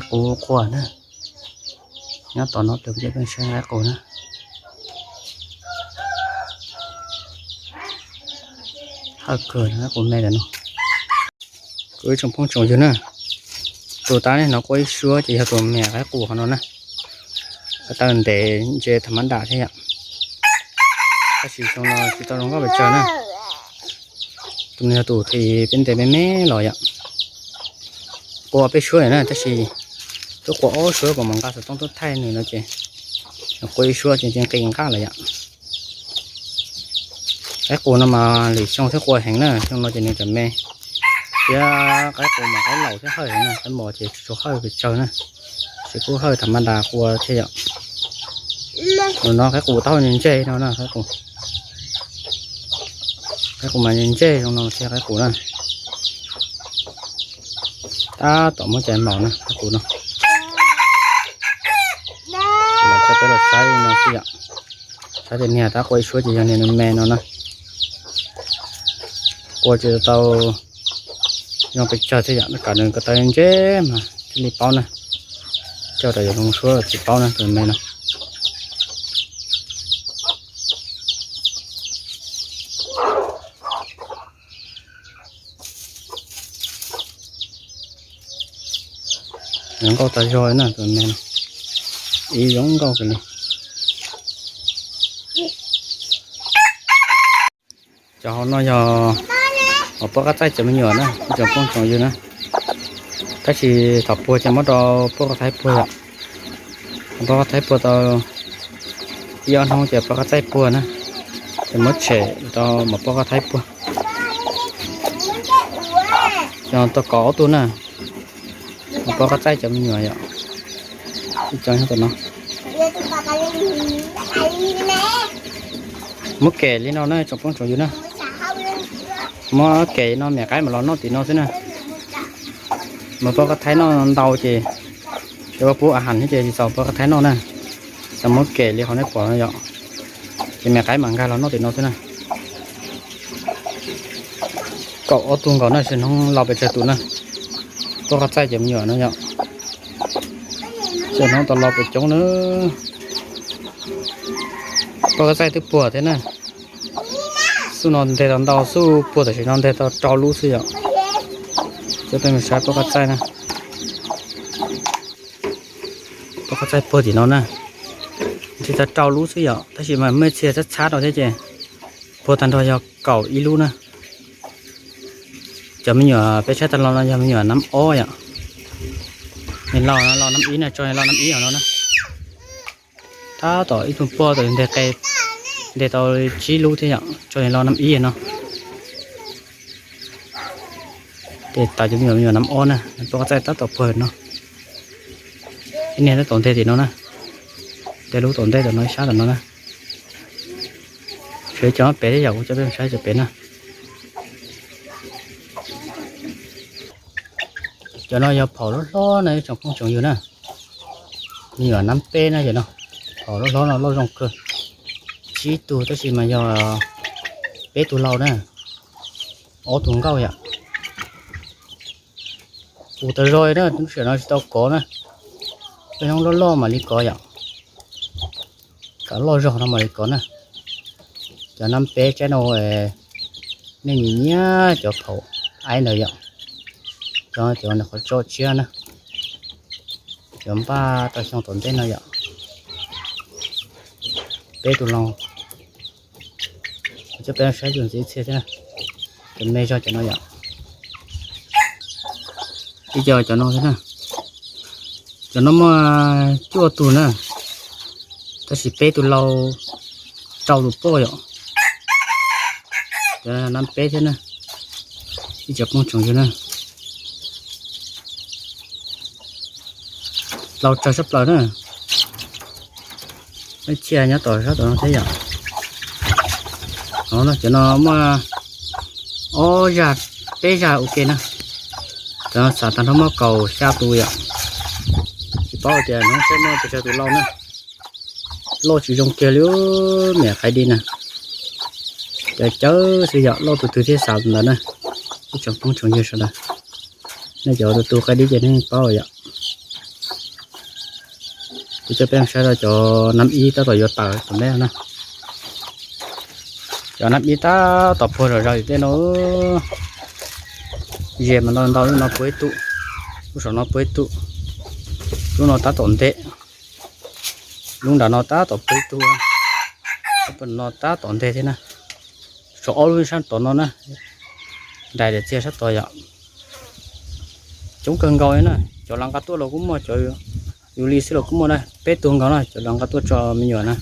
Qus quaj na. Nyob tom no tus peb saib qaib qus na. Hawj kawg, qaib qus me ntawm no. Kuv ib tsoom phooj tsoom ywg na, tus tab no quaj ib suab ces yog tus me qaib qus hov no na. Taw ntev ntse tham mab dam thiab yom. Tab sis xyoo no tsis tau zoo nkauj pes tsawg na. Tus no yog tus peb ntes me me los yom. Quaj peb suab na, tab sis twb quaj ob suab kuv mam nqa xov tooj tuaj thaij nws no ces quaj ib suab ces nqis nqaj lawm yom. Qaib qus no mas lwm xyoo thiab quaj heev na, xyoo no ces nws tseem me. Thiab qaib qus mas qaib laus thiab hawj heev na, qaib mos ces tsis tshua hawj pes tsawg na, tsis pub hawj tham mab dam quaj thiab yom. Tus no qaib qus taub ntseg no na, qaib qus mas ntseg zoo no thiab qaib qus na. Tab tom muab cais maum na qaib qus no. Los coj peb los saib no xwb yom. Saib tus niag tab quaj ib suab ces yog niag nws me no na. Quaj tsis tau zoo pes tsawg thiab yom, kom nws ko taw ntse mas thiaj li paub na. Coj rau yus zoo suab tsis paub na tus me no. Zoo nkauj tas zog na tus me no, ib zoo nkauj kawg li. Cov hauv no yog hauv poj qab txaij cov me nyuam na, ib tsoom phooj tsoom ywg na. Tab sis thaum puag ces muab rau poj qab thaib puag yom. Poj qab thaib puag tau ib ob hnub ces poj qab txaij puag na, ces muab tshem rau mam poj qab thaib puag. Cov tau kaum ob tug na, mam poj qab txaij cov me nyuam yom. Ib co nyob tom no. Muab kem li no na tsoom phooj tsoom ywg na. Muab kem li no me qaib mam los noj tim no xwb na. Mas poj qab thaib noj ntau ces cov pub a has thiab ces tsis txaus poj qab thaib noj na. Ces muab kem li qhov nej pom no yom. Ces me qaib mam nkag los noj tim no xwb na. Kaum ob tug nkaus na, sawv hnub lau pes tsawg tus na. Poj qab txaij cov me nyuam no yom. Sawv hnub tau lau pes coob na. Poj qab txaij twb puag thiab na. Xub no nteg tau ntau xub puag, tam sim no nteg tau rau lub xwb yom. Coj peb mus saib poj qab txaij na. Poj qab txaij puag tim no na. Nteg tau rau lub xwb yom, tab sis mas muaj txhia txhab txhab rau thiab ces puag tag nrho yog kaum ib lub na. Cov me nyuam peb saib tag los no yog me nyuam nab ob yom. Nws los, los nab ib na, tso nws los nab ib no na. Tab tom ib tug pog tau nteg qe, nteg tau tsib lub thiab yom, tso nws los nab ib no. Ces tas cov me nyuam, me nyuam nab ob na, poj qab txaij tab tom puag no. Ib niag tab tom nteg tim no na, nteg lub tom ntej tom no ib sab tom no na. Saib cov pem thiab yom, kuv coj peb saib cov pem na. Cov no yog phaum loj hlob na ib tsoom phooj tsoom ywg na. Me nyuam nab peb na cov no, phaum loj hlob no loj zoo kawg. Tsib tug tab sis mas yog peb tug laus na, ob tug nkauj yom. Qus tas zog na, lub sij hawm no tsis tau kov na, peb hnub loj loj mam li kov yom. Kom loj zog no mam li kov na. Cov nab peb tsaib no, nej nyiam nyiam cov phaum aib ntawd yom. Cov, cov nws qhov tso tshiab na, cov npaj tau xyoo tom ntej no yom. Peb tus laus, coj peb saib tus ntxiv txhia thiab na. Cov me zog cov no yom. Ib co cov no thiab na. Cov no muaj cuaj tug na, tab sis peb tus laus rau tus poj yom. Cov nab peb thiab na, ib co phooj tsoom ywg na. Laus tsawg sab plaws na. Ib txhia nyob tom sab tom no thiab yom. Cov no muaj ob zag, peb zag ua ke na. Cov no xav tag nrho muaj kaum xya tus yom. Tsis paub tias hnub saib muaj pes tsawg tus laus na. Loj tsis zoo kiag li, niam qaib dib na. Cov cawv xwb yom, loj tus twg thiaj xav ntawd na. Ib tsoom phooj tsoom ywg sawv daws, nej cov tus tu qaib dib ces nej paub yom. Kuv coj peb saib rau cov nab ib tab tom yuav tawm tom ntej na. Cov nab ib tab tom puag zom zaws tim tej no. Ze mas ntau ntau, lub no puag ib tug, lub saum no puag ib tug, lub no tab tom nteg, lub nram no tab tom puag ib tug, lub no tab tom nteg thiab na. Tshuav ob lub sab tod no na, nraim daim txiag sab tod yom. Coob kawg nkaus li na, cov lawv nqa tuaj los kuj muaj, cov yus li xwb los kuj muaj na, peb tug nkaus na cov lawv nqa tuaj tso me nyuam na.